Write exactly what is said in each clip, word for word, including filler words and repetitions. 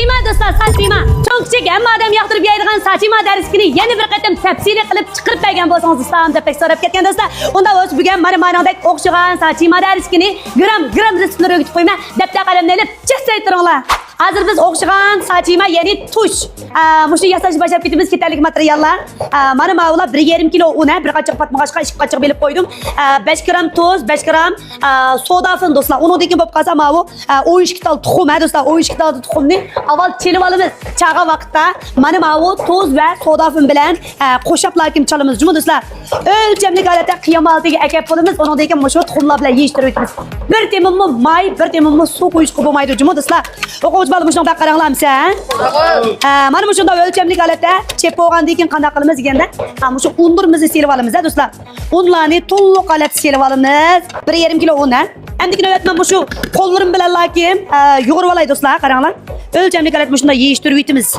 ما دوستلار، ساچىما. چوڭ كىچىك ھەممە ئادەم ياقتۇرۇپ يەيدىغان ساچىما دەرسىكىنى يەنە بىر قېتىم تەپسىلىي قىلىپ چىقىرىپ بەرگەن بولسىڭىز ئۇستام دەپ بەك سوراپ كەتكەن دوستلار. ئۇنداق بولسا بۈگۈن مانا مانىڭدەك ئوخشىغان ساچىما دەرسىكىنى گرام گرام رېتسېپلىرى ئۆگىتىپ قويىمەن. دەپتەر قەلەمنى ئېلىپ چەتسەي تۇرۇڭلار. ھازىر بىز ئوخشىغان ساچىما، يەنى تۇش. ئا، مۇشۇ ياساشنى باشلاپ كېتىمىز، كېتەرلىك ماتېرىياللار. ئا، مانا ماۋۇلار بىر يېرىم كىلو ئۇن، ھە، بىر قاچىغا پاتمىغاچقا ئىككى قاچىغا بۆلۈپ قويدۇم. ئا، بەش گرام تۇز، بەش گرام، ئا، سودا فىن دوستلار. ئۇنىڭدىن كېيىن بولۇپ قالسا ماۋۇ، ئا، ئون ئىككى تال تۇخۇم، ھە دوستلار، ئون ئىككى تال تۇخۇمنى ئاۋۋال چېلىۋالىمىز. چالغان ۋاقىتتا مانا ماۋۇ تۇز ۋە سودا فىن بىلەن، ئا، قوشاپلا كېلىپ چالىمىز جۇمۇ دوستلار. ئۆلچەملىك ھالەتتە قىيام ھالىتىگە ئەكەپ بولىمىز. ئۇنىڭدىن كېيىن مۇشۇ تۇخۇملار بىلەن يېيىشتۈرۈۋېتىمىز. بىر تېمىممۇ ماي، بىر تېمىممۇ سۇ قويۇشقا بولمايدۇ جۇمۇ دوستلار. ئوقۇغۇچى بالا مۇشۇنىڭغا بېرىپ قاراڭلار ئەمسە. ھە، مانا مۇشۇنداق ئۆلچەملىك ھالەتتە چېلىپ بولغاندىن كېيىن قانداق قىلىمىز دېگەندە، ھە، مۇشۇ ئۇنلىرىمىزنى سېلىپ ئالىمىز ھە دوستلار. ئۇنلارنى تولۇق ھالەتتە سېلىپ ئالىمىز. بىر يېرىم كىلو ئۇن ھە. ئەمدىكى نۆۋەتتە مەن مۇشۇ قوللىرىم بىلەنلا كېيىن، ئە، يۇغۇرۇپ ئالاي دوستلار، قاراڭلار. ئۆلچەملىك ھالەتتە مۇشۇنداق يېيىشتۈرۈۋېتىمىز.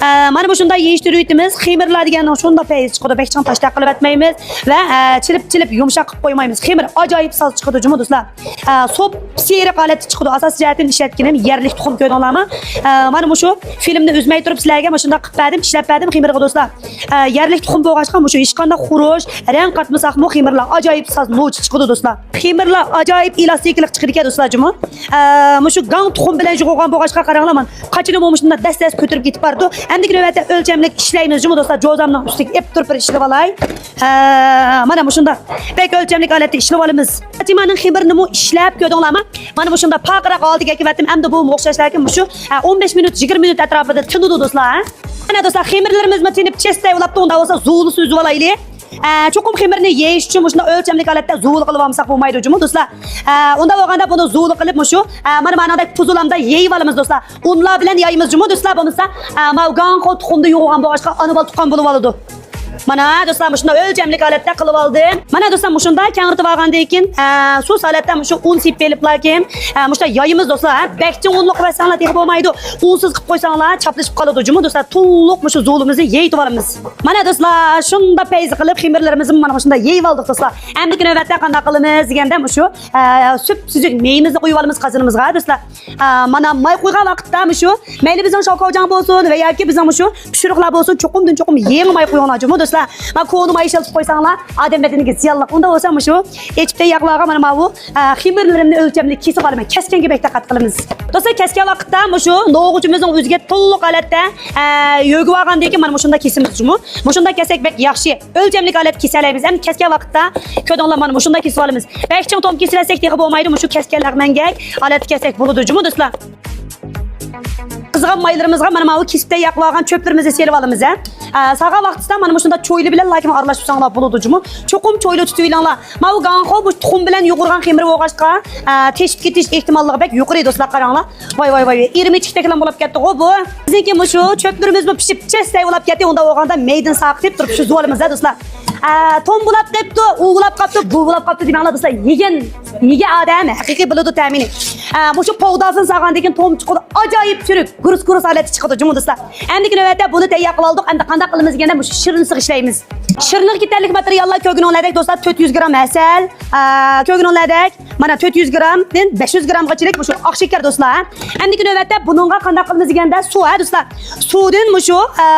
ئە، مانا مۇشۇنداق يېيىشتۈرۈۋېتىمىز. خېمىرلار دېگەن شۇنداق پەيزى چىقىدۇ، بەك چىڭ تاشتاق قىلىۋەتمەيمىز. ۋە، ئە، چېلىپ-چېلىپ يۇمشاق قىلىپ قويمايمىز. خېمىر ئاجايىپ ساز چىقىدۇ جۇمۇ دوستلار. ئە، سوپسېرىق ھالەتتە چىقىدۇ. ئاساسىي جەھەتتىن ئىشلەتكىنىم يەرلىك تۇخۇم، كۆردۈڭلارمۇ؟ ئە، مانا مۇشۇ فىلىمنى ئۈزمەي تۇرۇپ سىلەرگە مۇشۇنداق قىلىپ بەردىم، ئىشلەپ بەردىم خېمىرغا دوستلار. ئە، يەرلىك تۇخۇم بولغاچقا مۇشۇ ھېچقانداق خۇرۇچ، رەڭ قاتمىساقمۇ خېمىرلار ئاجايىپ ساز نوچى چىقىدۇ دوستلار. خېمىرلار ئاجايىپ ئېلاستىكىلىق چىقىدىكەن دوستلار جۇمۇ. ئە، مۇشۇ گاڭ تۇخۇم بىلەن يۇغۇرغان بولغاچقا قاراڭلار، مانا قاچىنىمۇ مۇشۇنداق دەس-دەس كۆتۈرۈپ كېتىپ بارىدۇ. ئەمدىكى نۆۋەتتە ئۆلچەملىك ئىشلەيمىز جۇمۇ دوستلار. جوزامنىڭ ئۈستىگە ئېپ تۇرۇپ بىر ئىشلىۋالاي. ئە، مانا مۇشۇنداق بەك ئۆلچەملىك ھالەتتە ئىشلىۋالىمىز. پاتىمانىڭ خېمىرىنىمۇ ئىشلەپ كۆردۈڭلارمۇ؟ مانا مۇشۇنداق پارقىراق ھالىتىگە كېلىۋەتتىم. ئەمدى بۇ ئوخشاشلاركەن مۇشۇ، ھە، ئون بەش مىنۇت، يىگىرمە مىنۇت ئەتراپىدا تىنىدۇ دوستلار، ھە. مانا دوستلار، خېمىرلىرىمىزمۇ تىنىپ چەستەي بولۇپتۇ. ئۇنداق بولسا زۇۋۇلىسىنى ئۈزۈۋالايلى. ھە، چوقۇم خېمىرنى يېيىش ئۈچۈن مۇشۇنداق ئۆلچەملىك ھالەتتە زۇۋۇلى قىلىۋالمىساق بولمايدۇ جۇمۇ دوستلار. ھە، ئۇنداق بولغاندا بۇنى زۇۋۇلى قىلىپ مۇشۇ، ھە، مانا مانىڭدەك پۇزۇلامدا يېيىۋالىمىز دوستلار. ئۇنلار بىلەن يايمىز جۇمۇ دوستلار، بولمىسا، ھە، ماۋۇ گاڭخۇ تۇخۇمدا يۇغۇرغان بولغاچقا ئانا بالا تۇغقان بولۇۋالىدۇ. مانا دوستلار، مۇشۇنداق ئۆلچەملىك ھالەتتە قىلىۋالدىم. مانا دوستلار، مۇشۇنداق كەڭرىتىۋالغاندىن كېيىن، ئە، سۇس ھالەتتە مۇشۇ ئۇن سېپىپ ئېلىپلا كېيىن، ئە، مۇشۇنداق يايىمىز دوستلار. ھە، بەك چىڭ ئۇنلۇق قىلىۋەتسەڭلار تېخى بولمايدۇ. ئۇنسىز قىلىپ قويساڭلار چاپلىشىپ قالىدۇ جۇمۇ دوستلار. تولۇق مۇشۇ زۇۋۇلىمىزنى يېيىتىۋالىمىز. مانا دوستلار، شۇنداق پەيزى قىلىپ خېمىرلىرىمىزنى مانا مۇشۇنداق يېيىۋالدىق دوستلار. ئەمدىكى نۆۋەتتە قانداق قىلىمىز دېگەندە مۇشۇ، ئە، سۈپسۈزۈك مېيىمىزنى قۇيۇۋالىمىز قازىنىمىزغا دوستلار. ئا، مانا ماي قۇيغان ۋاقىتتا مۇشۇ، مەيلى بىزنىڭ شاۋكاۋجاڭ بولسۇن ۋە ياكى بىزنىڭ مۇشۇ پىشۇرۇقلار بولسۇن، چوقۇمدىن چوقۇم يېڭى ماي قۇيۇڭلار جۇمۇ دوستلار. مانا كونا ماي ئىشلىتىپ قويساڭلار ئادەم بەدىنىگە زىيانلىق. ئۇنداق بولسا مۇشۇ ئېچىپ تەييارلىغان مانا ماۋۇ، ئا، خېمىرلىرىمنى ئۆلچەملىك كېسىپ ئالىمەن. كەسكەنگە بەك دىققەت قىلىمىز. دوستلار، كەسكەن ۋاقىتتا مۇشۇ نوغۇچىمىزنىڭ ئۆزىگە تولۇق ھالەتتە، ئا، يۆگىۋالغاندىن كېيىن مانا مۇشۇنداق كېسىمىز جۇمۇ. مۇشۇنداق كەسسەك بەك ياخشى. ئۆلچەملىك ھالەتتە كېسەلەيمىز. ئەمدى كەسكەن ۋاقىتتا كۆردۈڭلار، مانا مۇشۇنداق كېسىۋالىمىز. بەك چىڭ توم كېسىۋەتسەك تېخى بولمايدۇ، مۇشۇ كەسكەن لەغمەنگەك ھالەتتە كەسسەك بولىدۇ جۇمۇ دوستلار. قىزغان مايلىرىمىزغا مانا ماۋۇ كېسىپ تەييارلىۋالغان چۆپلىرىمىزنى سېلىۋالىمىز ھە. ئە، سالغان ۋاقتىدا مانا مۇشۇنداق چويلا بىلەن لاكىم ئارىلاشتۇرساڭلار بولىدۇ جۇمۇ. چوقۇم چويلا تۇتۇۋېلىڭلار. ماۋۇ گاڭخو بۇ تۇخۇم بىلەن يۇغۇرغان خېمىر بولغاچقا، ئە، تېشىپ كېتىش ئېھتىماللىقى بەك يۇقىرى دوستلار، قاراڭلار. ۋاي، ۋاي، ۋاي، ۋاي. ئېرىمىچىكتەكلا بولۇپ كەتتىغۇ بۇ. بىزنىڭكى مۇشۇ چۆپلىرىمىزمۇ پىشىپ چەستەي بولۇپ كەتتى. ئۇنداق بولغاندا مەيدىنى ساقىتىپ تۇرۇپ سۈزۈۋالىمىز ھە دوستلار. ئە، توم بولاپ قېپتۇ، ئۇ بولاپ قاپتۇ، بۇ بولاپ قاپتۇ دېمەڭلار دوستلار. يېگەن، يېگەن ئادەم ھەقىقىي بىلىدۇ تەمىنى. ئە، مۇشۇ پوغداسىنى سالغاندىن كېيىن توم چىقىدۇ. ئاجايىپ چۈرۈك، گۇرۇس-گۇرۇس ھالەتتە چىقىدۇ جۇمۇ دوستلار. ئەمدىكى نۆۋەتتە بۇنى تەييار قىلىۋالدۇق. ئەمدى قانداق قىلىمىز دېگەندە مۇشۇ شىرنىسىغا ئىشلەيمىز. شىرنىغا كېتەرلىك ماتېرىياللار كۆرگىنىڭلەردەك دوستلار، تۆت يۈز گرام ھەسەل، ئە، كۆرگىنىڭلەردەك مانا تۆت يۈز گرامدىن بەش يۈز گرامغىچىلىك مۇشۇ ئاق شېكەر دوستلار. ئەمدىكى نۆۋەتتە بۇنىڭغا قانداق قىلىمىز دېگەندە سۇ ھە دوستلار. سۇدىن مۇشۇ، ئە،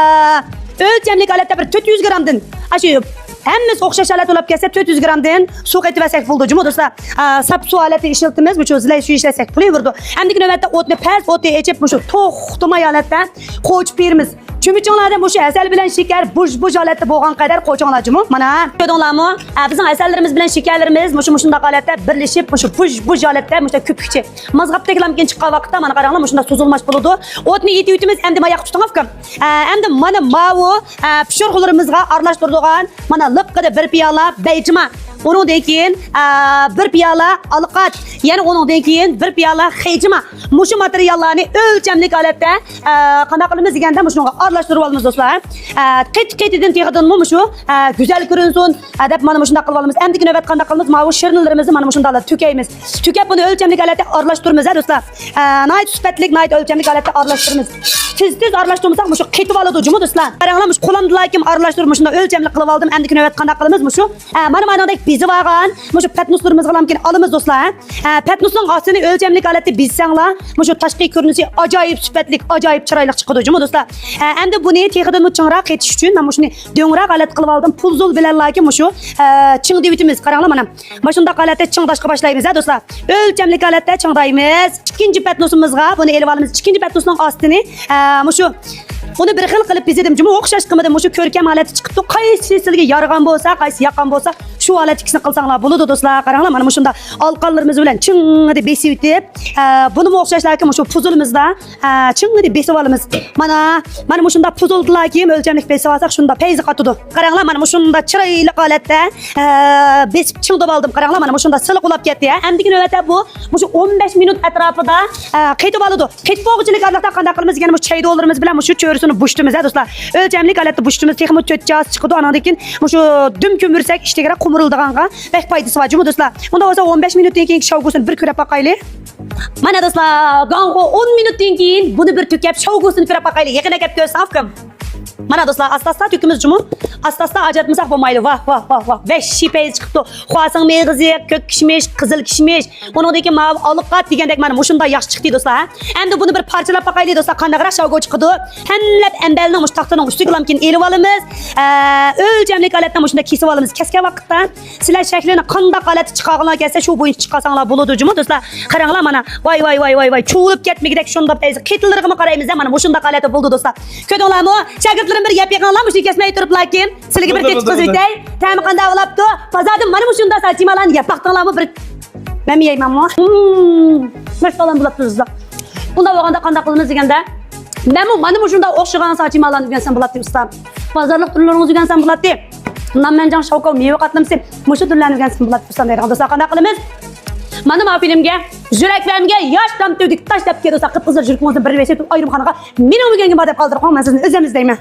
ئۆلچەملىك ھالەتتە بىر تۆت يۈز گرامدىن، ئاشۇ ھەممىسى ئوخشاش ھالەتتە بولۇپ كەتسە تۆت يۈز گرامدىن سۇ قېتىۋەتسەك بولىدۇ جۇمۇ دوستلار. ئە، ساپ سۇ ھالەتتە ئىشلىتىمىز، مۇشۇ زىلاي سۈيى ئىشلەتسەك بولۇۋېرىدۇ. ئەمدىكى نۆۋەتتە ئوتنى پەس، ئوتنى ئېچىپ مۇشۇ توختىماي ھالەتتە قوچۇپ بېرىمىز. چۆمۈچۈڭلەردە مۇشۇ ھەسەل بىلەن شېكەر بۇژ-بۇژ ھالەتتە بولغان قەدەر قوچۇڭلار جۇمۇ. مانا، كۆردۈڭلارمۇ؟ ئە، بىزنىڭ ھەسەللىرىمىز بىلەن شېكەرلىرىمىز مۇشۇ، مۇشۇنداق ھالەتتە بىرلىشىپ، مۇشۇ بۇژ-بۇژ ھالەتتە، مۇشۇنداق كۆپۈكچە مازغاپتەكلامكىن چىققان ۋاقىتتا، مانا قاراڭلار، مۇشۇنداق سوزۇلماش بولىدۇ. ئوتنى يېتىۋېتىمىز، ئەمدى ماياققا تۇتۇڭ ئۇكام. ئە، ئەمدى مانا ماۋۇ، ئە، پىشۇرغۇلىرىمىزغا ئارىلاشتۇرىدىغان مانا لىققىدە بىر پىيالە بەيجىما، ئۇنىڭدىن كېيىن، ئە، بىر پىيالە ئالىقات، يەنە ئۇنىڭدىن كېيىن بىر پىيالە خېجىما. مۇشۇ ماتېرىياللارنى ئۆلچەملىك ھالەتتە، ئە، قانداق قىلىمىز دېگەندە مۇشۇنىڭغا ئارىلاشتۇرۇپ ئالىمىز دوستلار. ئە، قېتى-قېتىدىن تېخىدىنمۇ مۇشۇ، ئە، گۈزەل كۆرۈنسۇن، ئە، دەپ مانا مۇشۇنداق قىلىپ ئالىمىز. ئەمدىكى نۆۋەت قانداق قىلىمىز؟ ماۋۇ شىرنىلىرىمىزنى مانا مۇشۇنداقلا تۆكەيمىز. تۆكەپ بۇنى ئۆلچەملىك ھالەتتە ئارىلاشتۇرىمىز ھە دوستلار. ئە، ناھايىتى سۈپەتلىك، ناھايىتى ئۆلچەملىك ھالەتتە ئارىلاشتۇرىمىز. تېز تېز ئارىلاشتۇرمىساق، مۇشۇ قېتىۋالىدۇ جۇمۇ دوستلار. قاراڭلار، مۇشۇ قولۇمدىلا كىم ئارىلاشتۇرۇپ، مۇشۇنداق ئۆلچەملىك قىلىپ ئالدىم. ئەمدىكى نۆۋەت قانداق قىلىمىز؟ مۇشۇ، ھە، مانا مانىڭدەك بېزىۋالغان مۇشۇ پەتنۇسلىرىمىزغا كېيىن ئالىمىز دوستلار. ھە، پەتنۇسنىڭ ئاستىنى ئۆلچەملىك ھالەتتە بېزىسەڭلار، مۇشۇ تاشقى كۆرۈنۈشى ئاجايىپ سۈپەتلىك، ئاجايىپ چىرايلىق چىقىدۇ جۇمۇ دوستلار. ھە، ئەمدى بۇنى تېخىدىنمۇ چىڭراق قېتىش ئۈچۈن مەن مۇشۇنى دۆڭرەك ھالەتتە قىلىپ ئالدىم. پۇزۇل بىلەنلا كىم مۇشۇ، ھە، چىڭ دېۋىتىمىز. قاراڭلار مانا. مانا شۇنداق ھالەتتە چىڭداشقا باشلايمىز ھە دوستلار. ئۆلچەملىك ھالەتتە چىڭدايمىز. ئىككىنچى پەتنۇسىمىزغا بۇنى ئېلىۋالىمىز. ئىككىنچى پەتنۇسنىڭ ئاستىنى، ئە، مۇشۇ، ئۇنى بىر خىل قىلىپ بېزىدىم جۇمۇ، ئوخشاش قىلمىدىم. مۇشۇ كۆركەم ھالەتتە چىقىپتۇ. قايسى سىلىگە يارىغان بولسا، قايسى ياققان بولسا، شۇ ھالەتتىكىسىنى قىلساڭلار بولىدۇ دوستلار. قاراڭلار، مانا مۇشۇنداق ئالىقانلىرىمىز بىلەن چىڭڭىدە بېسىۋېتىپ، ئە، بۇنىمۇ ئوخشاشلاكى مۇشۇ پۇزۇلىمىزدا، ئە، چىڭڭىدە بېسىۋالىمىز. مانا، مانا مۇشۇنداق پۇزۇلدىلا كىيىم ئۆلچەملىك بېسىۋالساق، شۇنداق پەيزى قاتىدۇ. قاراڭلار، مانا مۇشۇنداق چىرايلىق ھالەتتە، ئە، بېسىپ چىڭدىۋالدىم. قاراڭلار، مانا مۇشۇنداق سىلىق ئۇلاپ كەتتى ھە. ئەمدىكى نۆۋەتتە بۇ مۇشۇ ئون بەش مىنۇت ئەتراپىدا، ئە، قېتىۋالىدۇ. قېتىپ بولغۇچىلىك ئارىلىقتا قانداق قىلىمىز؟ يەنە مۇشۇ چەيدولىرىمىز بىلەن مۇشۇ چۆرىسىنى بوشىتىمىز ھە دوستلار. ئۆلچەملىك ھالەتتە بوشىتىمىز. تېخىمۇ تۆت چاسا چىقىدۇ. ئانىڭدىن كېيىن مۇشۇ دۈم كۆمۈرسەك ئىچىدىكىرەك قومۇرۇلىدىغانغا بەك پايدىسى بار جۇمۇ دوستلار. ئۇنداق بولسا ئون بەش مىنۇتتىن كېيىنكى شاۋگۇسىنى بىر كۆرۈپ باقايلى. مانا دوستلار، گاڭخۇ ئون مىنۇتتىن كېيىن بۇنى بىر تۆكۈپ، شاۋگۇسىنى كۆرۈپ باقايلى. يېقىن ئەكەپ كۆرسەڭ ئۇكام. مانا دوستلار، ئاستا-ئاستا تۆكىمىز جۇمۇ. ئاستا-ئاستا ئاجراتمىساق بولمايدۇ. ۋاھ، ۋاھ، ۋاھ، ۋاھ. ۋەھشىي پەيزى چىقىپتۇ. خۇاسىڭ مېغىزى، كۆك كىشمىش، قىزىل كىشمىش، ئۇنىڭدىن كېيىن ماۋۇ ئالىقات دېگەندەك مانا مۇشۇنداق ياخشى چىقتى دوستلار ھە. ئەمدى بۇنى بىر پارچىلاپ باقايلى دوستلار، قانداقراق شاۋگۇ چىقىدۇ. ھەملەپ ئەمبەلنىڭ مۇشۇ تاختىنىڭ ئۈستىگە لامكىن ئېلىۋالىمىز. ئە، ئۆلچەملىك ھالەتتە مۇشۇنداق كېسىۋالىمىز. كەسكەن ۋاقىتتا سىلەر شەكلىنى قانداق ھالەتتە چىقارغىڭلار كەلسە، شۇ بويىچە چىقارساڭلار بولىدۇ جۇمۇ دوستلار. قاراڭلار مانا، ۋاي، ۋاي، ۋاي، ۋاي، ۋاي، چۇۋۇلۇپ كەتمىگۈدەك شۇنداق پەيزى قېتىلىرىغىمۇ قارايمىز ھە. مانا مۇشۇنداق ھالەتتە بولدى دوستلار. كۆردۈڭلارمۇ؟ شاگىرتلىرىم بىر يەپ بېقىڭلار، مۇشۇنى كەسمەي تۇرۇپلا كىيىم. سىلىگە بىر تېتىتقۇزۇۋېتەي. تەمى قانداق بولاپتۇ؟ بازاردىن مانا مۇشۇنداق ساچىمالارنى يەپ باقتىڭلارمۇ؟ بىر مەنمۇ يەيمەنمۇ؟ مم، مەشئالام بولاپتۇ دوستلار. ئۇنداق بولغاندا قانداق قىلىمىز دېگەندە، مەنمۇ مانا مۇشۇنداق ئوخشىغان ساچىمالارنى ئۆگەنسەم بولاتتى ئۇستام. بازارلىق تۈرلىرىڭىزنى ئۆگەنسەم بولاتتى. نانمەنجاڭ، شاۋكاۋ، مېۋە قاتلىمىسى، مۇشۇ تۈرلەرنى ئۆگەنسەم بولاتتى ئۇستام دەيدىغان دوستلار، قانداق قىلىمىز؟ مانا ما فىلىمگە، يۈرەكلەرگە ياش تامچىدەك تاشلاپ كېلىۋاتسا، قىپقىزىل يۈرىكىڭىزنى بىر ۋەسىيەت ئايرىمخانىغا مېنىڭ ئۆگەنگىنىم بار دەپ قالدۇرۇپ قويۇڭ، مەن سىزنى ئۆزۈم ئىزدەيمەن.